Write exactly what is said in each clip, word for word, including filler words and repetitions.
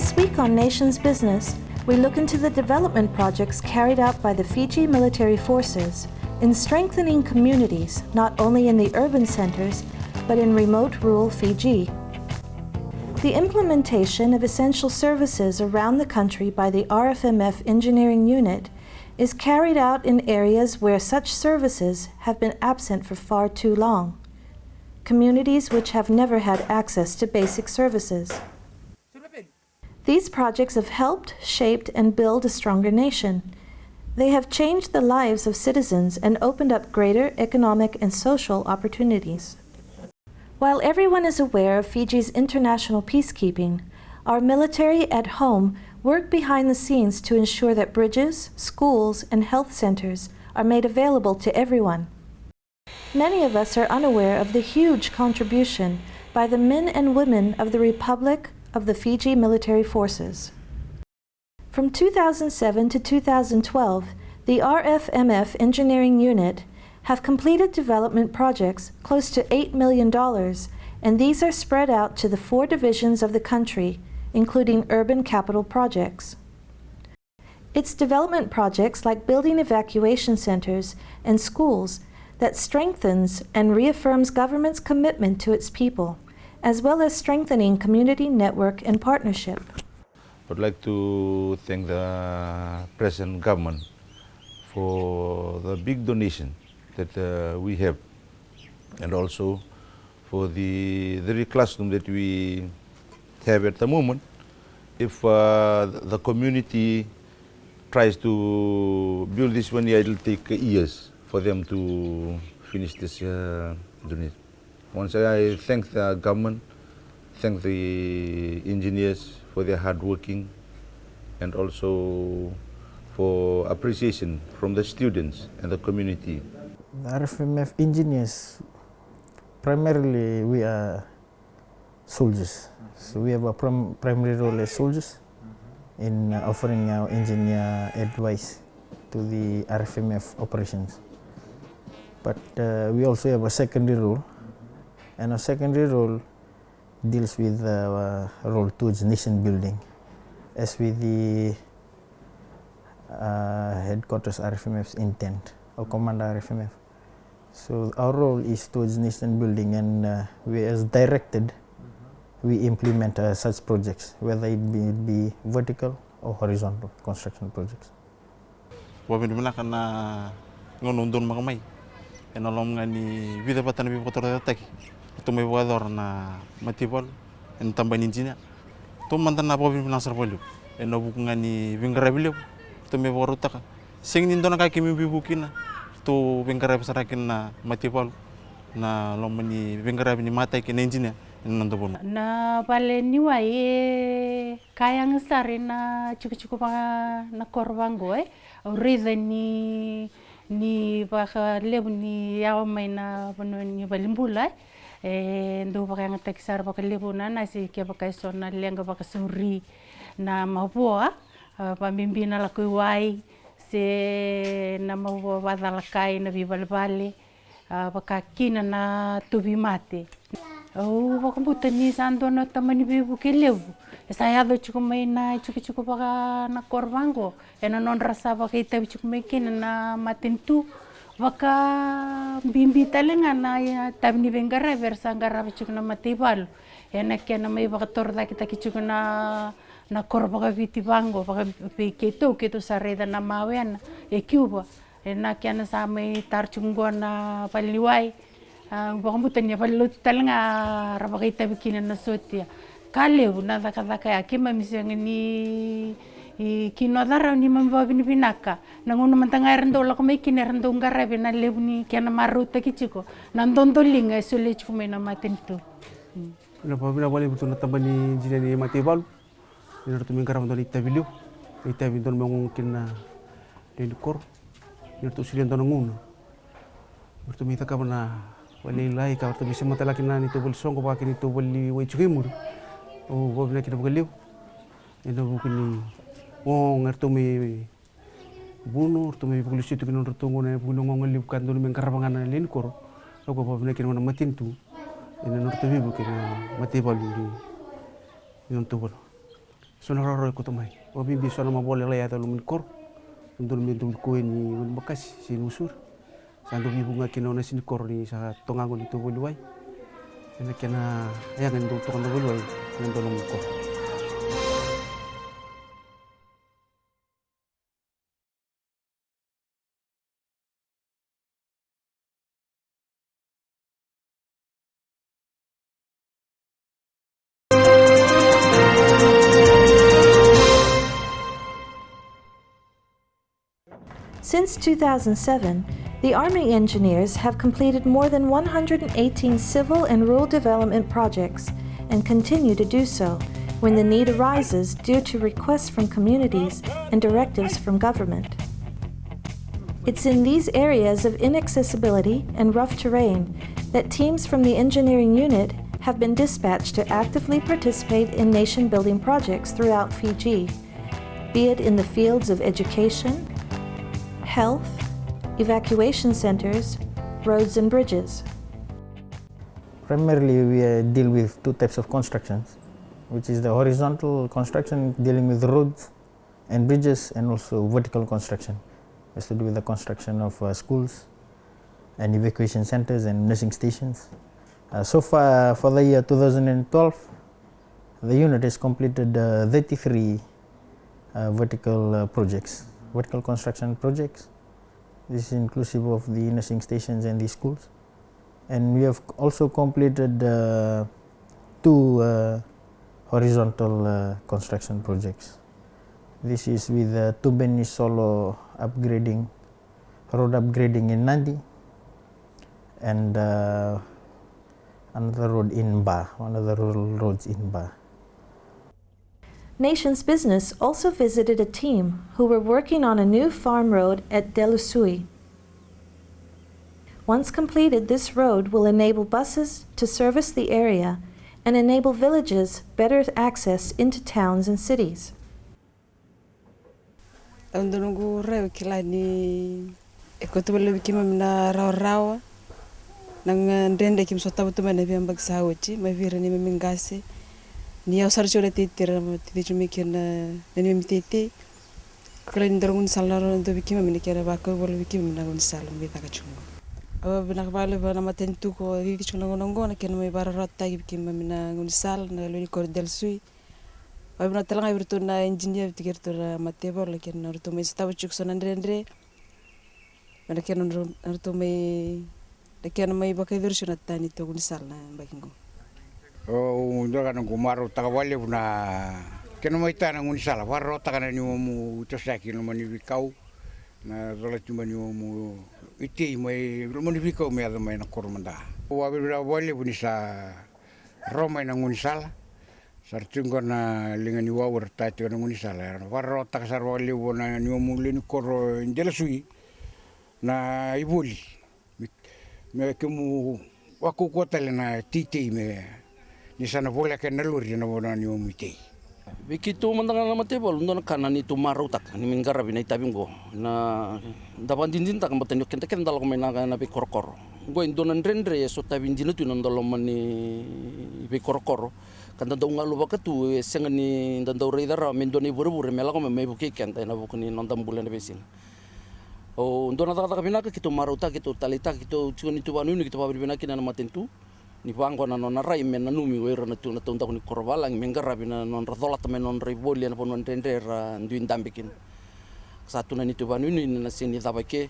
This week on Nation's Business, we look into the development projects carried out by the Fiji Military Forces in strengthening communities not only in the urban centers but in remote rural Fiji. The implementation of essential services around the country by the R F M F Engineering Unit is carried out in areas where such services have been absent for far too long, communities which have never had access to basic services. These projects have helped, shaped, and build a stronger nation. They have changed the lives of citizens and opened up greater economic and social opportunities. While everyone is aware of Fiji's international peacekeeping, our military at home work behind the scenes to ensure that bridges, schools, and health centers are made available to everyone. Many of us are unaware of the huge contribution by the men and women of the Republic of the Fiji Military Forces. From two thousand seven to two thousand twelve, the R F M F Engineering Unit have completed development projects close to eight million dollars, and these are spread out to the four divisions of the country, including urban capital projects. It's development projects like building evacuation centers and schools that strengthens and reaffirms government's commitment to its people, as well as strengthening community network and partnership. I'd like to thank the present government for the big donation that, uh, we have, and also for the, the classroom that we have at the moment. If, uh, the community tries to build this one, it'll take years for them to finish this, uh, donation. Once I thank the government, thank the engineers for their hard working, and also for appreciation from the students and the community. The R F M F engineers, primarily we are soldiers. So we have a prim-, primary role as soldiers in, uh, offering our engineer advice to the R F M F operations. But, uh, we also have a secondary role, and our secondary role deals with, uh, role towards nation building, as with the, uh, headquarters R F M F's intent, or commander R F M F. So our role is towards nation building, and, uh, we, as directed, we implement, uh, such projects, whether it be, it be vertical or horizontal construction projects. Vakavinavinaka na gauna au donumaka mai ena loma ga ni vica vata na veivakatorocaketaki ratou mai vakayacora na mataivalu ena tabana ni engineer. Ratou mada na vakavinavinaka sara vakalevu ena vuku ga ni veiqaravi levu ratou mai vakarautaka. Sega ni dua na ka keimami veivuke kina, ratou veiqaravi sara kina na mataivalu ena loma ni veiqaravi ni mataqali na engineer ena noda vanua. Na vale ni wai e ka yaga sara ena tikotiko vaka na koro vaqo, e. Au raica ni, ni vakalevu ni yawa mai na vanua ni valenibula, e. E dau vakayagataki sara vakalevu na nasi kevaka e so na leqa vakasauri, na mavoa, a, vakabibi na lako i wai, se na mavoa vakacalakai, na veivalevale, a, vaka kina na tauvimate. Au vakabauta ni sa dua na tamani veivuke levu e sa yaco tiko mai na tikotiko vaka na koro vaqo ena nodra sa vakaitavi tiko mai kina na matanitu. Vakabibi tale ga na, e, itavi ni veiqaravi era sa qarava tiko na mataivalu ena kena mai vakatorocaketaki tiko na, na koro vakaviti vaqo, vaka vei keitou, keitou sa raica na mawena e Cuba. Ena kena sa mai tara tiko qo na valeniwai, a, au vakabauta ni a valenilotu tale ga ra vakaitavi kina na sotia. Ka levu na cakacaka ya, keimami sega ni, i, kinoca rawa ni mami vakavinavinaka. Na gauna mada ga era dau lako mai kina era dau qaravi, na levu ni kena marautaki tiko na dodoliga e solia tiko mai na matanitu. Mm. Na vakavinavinaka vakalevu tu na tabana ni engineer ni mataivalu. Ni ratou mai qarava dua na itavi levu, na itavi dodonu me ogaoga kina na lewe ni koro. Ni ratou solia dua na gauna me ratou mai cakava na valelailai ka ratou mai semata laki na neitou valesoqo vaka kei neitou valeniwai tiko i muri. Au vakavinavinaka kina vakalevu ena vuku ni ogaoga eratou mai vuno, ratou mai vakalesui tu kina nodratou gauna ena vuku ni ogaoga levu ka dodonu me qarava ga na lewe ni koro. Au vakavinavinaka kina vua na matanitu ena nodratou veivuke na mataivalu ni nodratou vanua. So na rawarawa e koto mai. Vakabibi so na mavola e lai yaco e loma ni koro. Dodonu me dau koi ni wai ni bakasi se ni usura. Sa dau veivuke ga kina o nasi ni koro ni sa toka qo na neitou voliwai. Ena kena yaga ni dau toka na voliwai ena dau loma ni koro. Since two thousand seven, the Army engineers have completed more than one hundred eighteen civil and rural development projects and continue to do so when the need arises due to requests from communities and directives from government. It's in these areas of inaccessibility and rough terrain that teams from the engineering unit have been dispatched to actively participate in nation-building projects throughout Fiji, be it in the fields of education, health, evacuation centers, roads and bridges. Primarily, we, uh, deal with two types of constructions, which is the horizontal construction dealing with roads and bridges, and also vertical construction. Has to do with the construction of, uh, schools and evacuation centers and nursing stations. Uh, so far, for the year two thousand and twelve, the unit has completed, uh, thirty-three, uh, vertical, uh, projects, vertical construction projects. This is inclusive of the nursing stations and the schools. And we have also completed, uh, two, uh, horizontal, uh, construction projects. This is with, uh, Tubeni Solo upgrading, road upgrading in Nadi, and, uh, another road in Ba, one of the rural roads in Ba. Nations Business also visited a team who were working on a new farm road at Delusui. Once completed, this road will enable buses to service the area and enable villages better access into towns and cities. Au dau noqu rai, au kila ni e koto voli vei keimami na rawarawa, na dredre keimami sotava tu mai na veiyabaki sa oti, mai vei ira neimami qase. Ni au sara tiko na teitei, ra teitei tiko mai kina na neimami teitei. Au kila ni dua na gaunisala na rawarawa dau vei keimami, na kena vakau voli vei keimami na gaunisala mai caka tiko qo. Au vinaka vakalevu na matanitu ko cici tiko na gauna qo, na kena mai vakararawataki vei keimami na gaunisala, na lewe ni koro Delusui. Au vinaka tale ga vei iratou na engineer vata kei iratou na mataivalu, na kena ratou mai sotava tiko so na dredre. Me na kena ratou mai, na kena mai vakayacori so na tani toku ni sala na yabaki qo. Au dua ga noqu marautaka vakalevu na kena mai taya na gaunisala, vakarautaka na niuamu itosaki, loma ni veikau, na colati mai niuamu itei mai loma ni veikau me yaco mai na koro mada. Au vakavinavinaka vakalevu ni sa rawa mai na gaunisala. Sa ra tiko qo na liga ni wau era taya tiko na gaunisala, era vakararawataka sara vakalevu na niuamu lewe ni koro i Delusui na ivoli. Me, me kemu vakaukauwa tale na teitei me ni sa na voleka na lori ena vanua ni niuamu itei. Vei keitou mada ga na mataivalu, dua na ka na neitou marautaka ni mai qaravi na itavi qo, na da vakadinadinataka baleta ni o keda kece da lako mai na, na veikorokoro. Qo e dua na dredre e sotavi dina tu ena noda loma ni veikorokoro. Ka da dau galu vaka tu, e sega ni da dau raica rawa me dua na ivurevure me lako mai, mai vukei keda ena vuku ni noda bula ena veisiga. O dua na cakacaka vinaka keitou marautaka, keitou taleitaka, keitou tiko ni tu vakanuinui, keitou vakavinavinaka kina na matanitu ni vaqo na nona rai me nanumi o ira na tu na taudaku ni koro valagi me qaravi na nodra colata mai na nodra ivoli ena vanua dredre era dui dabe kina. Sa tu na neitou vakanuinui ni na sega ni cava ke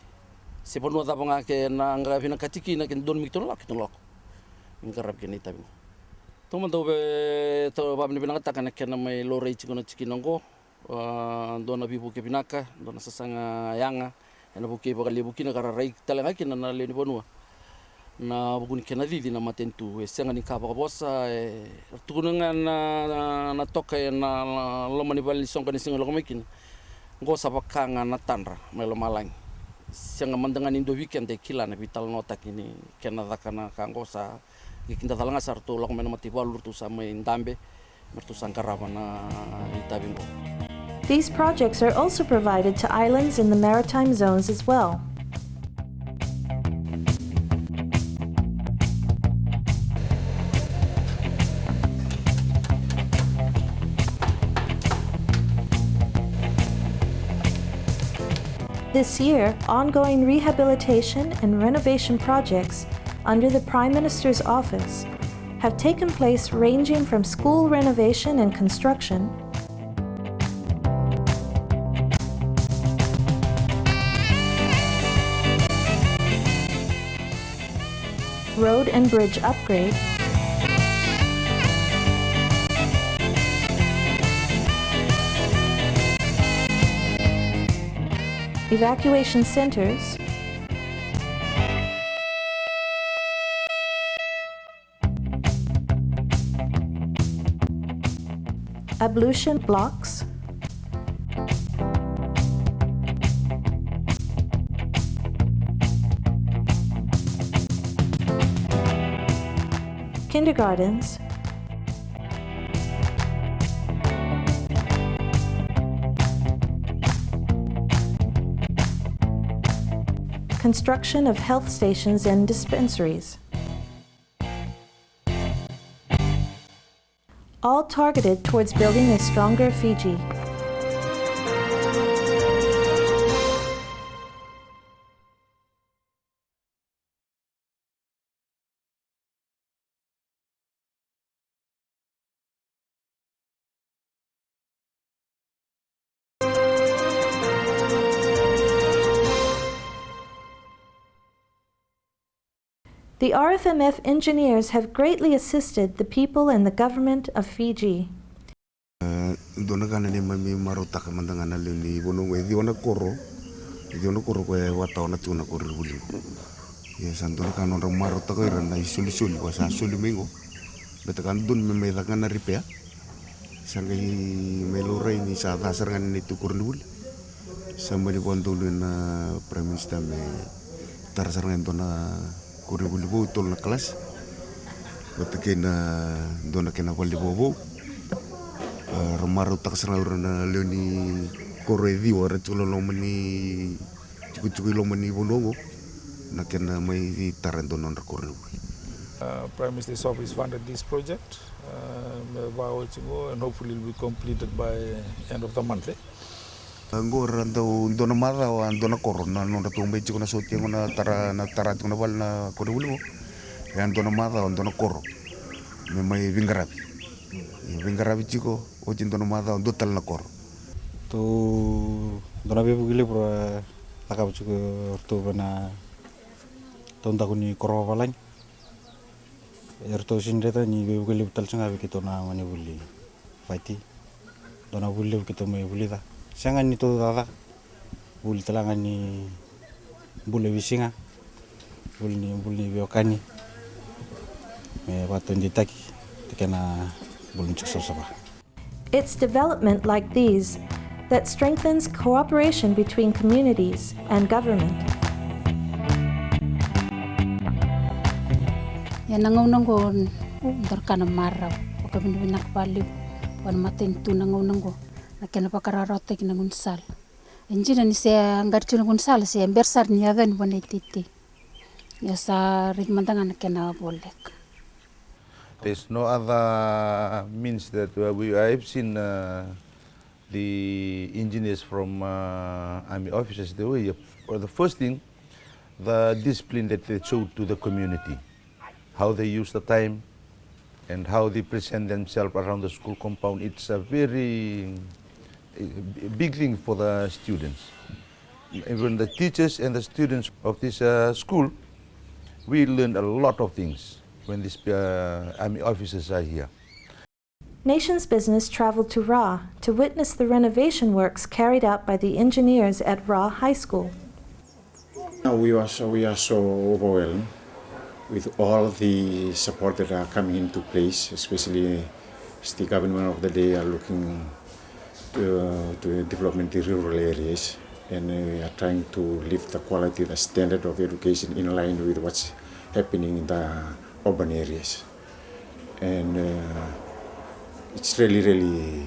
se vanua cava ga ke na qai vinakati kina ke dodonu me keitou na lako, keitou na lako me qaravi kina na itavi qo. Tou mada au via vakavinavinakataka na kena mai laurai tiko na tikina qo. A, dua na veivuke vinaka, dua na sasaga yaga ena vukei vakalevu kina ka ra rai tale ga kina na lewe ni vanua. Na vuku ni kena cici na matanitu, e sega ni ka vakavosa, e tukuna ga na, na, na toka ena loma ni vale ni soqo ni siga e lako mai kina. Qo sa vaka ga na tadra mai lomalagi. Sega mada ga ni dua vei keda e kila na veitalanoataki ni kena caka na ka qo. Sa qai kidacala ga sa ratou lako mai na mataivalu, ratou sa mai dabe me ratou sa qarava na itavi qo. These projects are also provided to islands in the maritime zones as well. This year, ongoing rehabilitation and renovation projects under the Prime Minister's office have taken place, ranging from school renovation and construction, road and bridge upgrade, evacuation centres, ablution blocks, kindergartens, construction of health stations and dispensaries, all targeted towards building a stronger Fiji. The R F M F engineers have greatly assisted the people and the government of Fiji. E dua na ka na neimami marautaka mada ga na lewe ni vanua oqo, e ciwa na koro, e ciwa na koro ko e vakatawana tiko na koronivuli oqo. Ia sa dua na ka na nodra marautaka o ira na isolisoli ko sa soli mai oqo. Baleta ka dodonu me mai caka ga na repair. Sa qai mai laurai ni sa ca sara ga na neitou koronivuli. Sa mani vakadonui na Prime Minister me tara sara ga e dua na koronivuli vou, tolu na kalasi vata kei na dua na kena vale ni vauvau. A, ra marautaka sara ga o ira na lewe ni koro e ciwa era tiko loma ni, tikotiko i loma ni vanua oqo, na kena mai tara e dua na nodra koronivuli. Uh, Prime Minister's office funded this project, uh, me vakaoti qo, and hopefully it will be completed by end of the month, eh? Oqo ra dau dua na macawa dua na koro, na nodratou mai tiko na sotia oqo na tara, na tara tiko na vale na koronivuli oqo. E a dua na macawa dua na koro me mai veiqaravi. E veiqaravi tiko, oti dua na macawa dua tale na koro. Tou dua na veivuke levu ra cakava tiko o ratou vei na taudaku ni koro vavalagi. E ratou sega ni raica ni veivuke levu tale tiko ga vei keitou na gonevuli Viti. Dua na vuli levu keitou mai vulica. Sega ni tou cakacaka. Vuli tale ga ni bula e veisiga. Vuli ni, vuli ni veiwekani. Me vakataudeitaki na kena bula ni tiko savasava. It's development like these that strengthens cooperation between communities and government. Ia na gauna oqo, dua na ka na marau vakavinavinaka vakalevu vua na matanitu na gauna oqo, na kena vakararawataki na gaunisala. E dina ni se qai tu na gaunisala se bera sara ni yaco yani vua na iteitei. Ia sa raica mada ga na kena voleka. There's no other means that, uh, we, I've seen, uh, the engineers from, uh, army officers, they were here. For the first thing, the discipline that they showed to the community, how they use the time, and how they present themselves around the school compound. It's a very, uh, big thing for the students. Even the teachers and the students of this, uh, school, we learn a lot of things when these, uh, army officers are here. Nation's Business travelled to Ra to witness the renovation works carried out by the engineers at Ra High School. Now we are so, we are so overwhelmed with all the support that are coming into place, especially as the government of the day are looking to, to development the rural areas, and we are trying to lift the quality, the standard of education in line with what's happening in the urban areas. And, uh, it's really, really,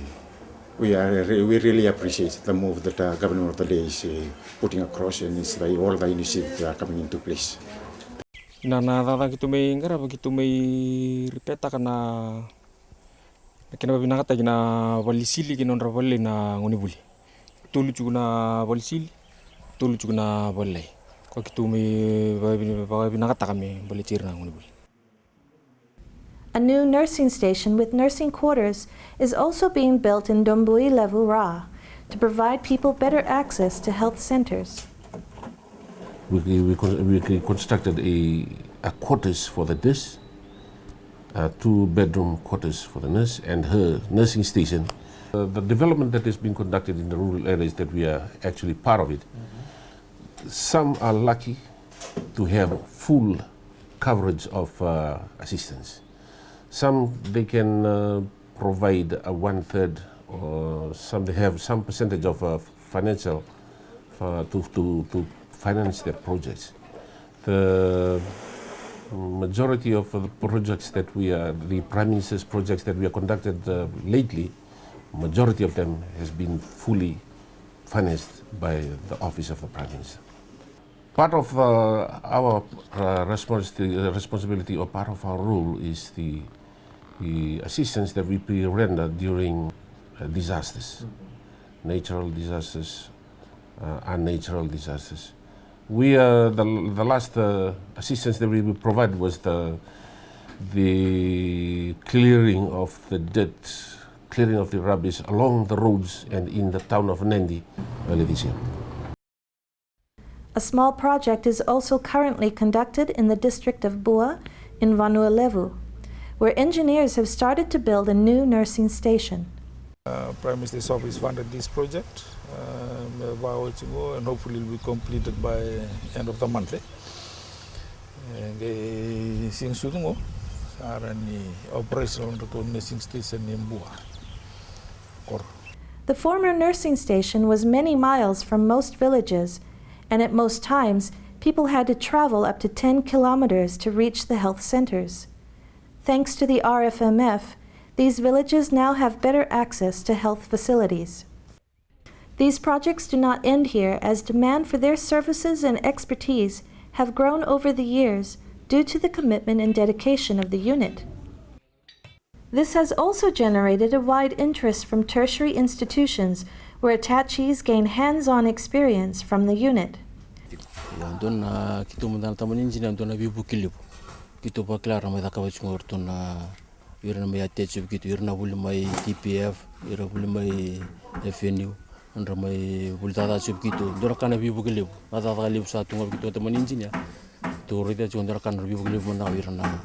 we are re-, we really appreciate the move that, uh, government of the day is, uh, putting across, and it's the, all the initiatives that are coming into place. Na, na cakacaka keitou mai qarava, keitou mai ripetaka na, na kena vavinakataki na valenisili kei na nodra vale na gonevuli. Tolu tiko na valenisili, Tolu tiko na vale. Ko keitou mai vakavi-, vakavinakataka me baleti ira na gonevuli. A new nursing station with nursing quarters is also being built in Dombui Levu Ra to provide people better access to health centers. We, we, con-, we constructed a, a quarters for the nurse, uh, two bedroom quarters for the nurse and her nursing station. Uh, the development that is being conducted in the rural areas that we are actually part of it, some are lucky to have full coverage of, uh, assistance. Some, they can, uh, provide a one third, or some, they have some percentage of, uh, financial, uh, to, to, to finance their projects. The majority of the projects that we are, the Prime Minister's projects that we are conducted, uh, lately, majority of them has been fully financed by the Office of the Prime Minister. Part of, uh, our, uh, respons-, the responsibility or part of our role is the, the assistance that we be render during, uh, disasters, natural disasters, uh, unnatural disasters. We, uh, the, the last, uh, assistance that we will provide was the, the clearing of the dirt, clearing of the rubbish along the roads and in the town of Nadi early this year. A small project is also currently conducted in the district of Bua in Vanua Levu, where engineers have started to build a new nursing station. Uh, Prime Minister's office funded this project, uh, me va oti qo, and hopefully it will be completed by end of the month, eh? E qai siga sucu qo sa rawa ni operational na nursing station ni Bua. Koro. The former nursing station was many miles from most villages, and at most times, people had to travel up to ten kilometers to reach the health centers. Thanks to the R F M F, these villages now have better access to health facilities. These projects do not end here, as demand for their services and expertise have grown over the years due to the commitment and dedication of the unit. This has also generated a wide interest from tertiary institutions, where attachees gain hands-on experience from the unit. Ia, dua na, keitou mada na tabana ni engineer, dua na veivuke levu. Keitou vakila era mai cakava tiko qo o iratou na, ira na mai attache vei keitou, ira na vuli mai T P F, ira vuli mai F N U, nodra mai vuli cakacaka tiko vei keitou. Dua na ka na veivuke levu, na cakacaka levu sa tu ga vei keitou na tabana ni engineer. Tou raica tiko dua na ka na veivuke levu mada ga o ira na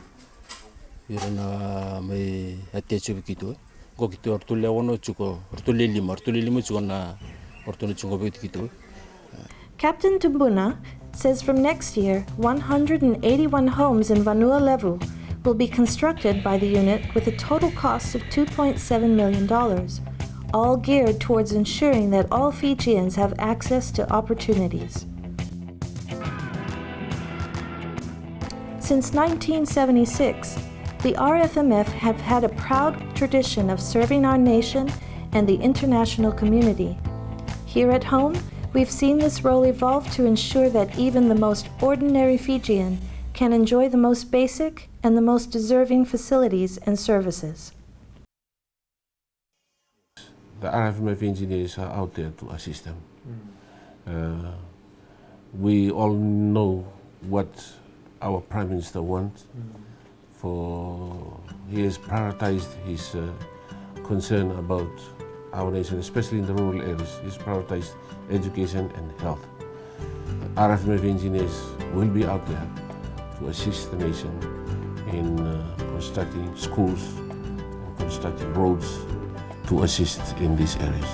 Ira na mai attache vei keitou. Qo keitou, ratou lewe ono tiko, ratou lewe lima, ratou lewe lima tiko na, ratou na tiko vei keitou. Captain Tubuna says from next year, one hundred and eighty-one homes in Vanua Levu will be constructed by the unit with a total cost of two point seven million dollars, all geared towards ensuring that all Fijians have access to opportunities. Since nineteen seventy-six, the R F M F have had a proud tradition of serving our nation and the international community. Here at home, we've seen this role evolve to ensure that even the most ordinary Fijian can enjoy the most basic and the most deserving facilities and services. The R F M F engineers are out there to assist them. Uh, we all know what our Prime Minister wants for, he has prioritized his, uh, concern about our nation, especially in the rural areas. He's prioritized education and health. R F M F engineers will be out there to assist the nation in, uh, constructing schools, constructing roads, to assist in these areas.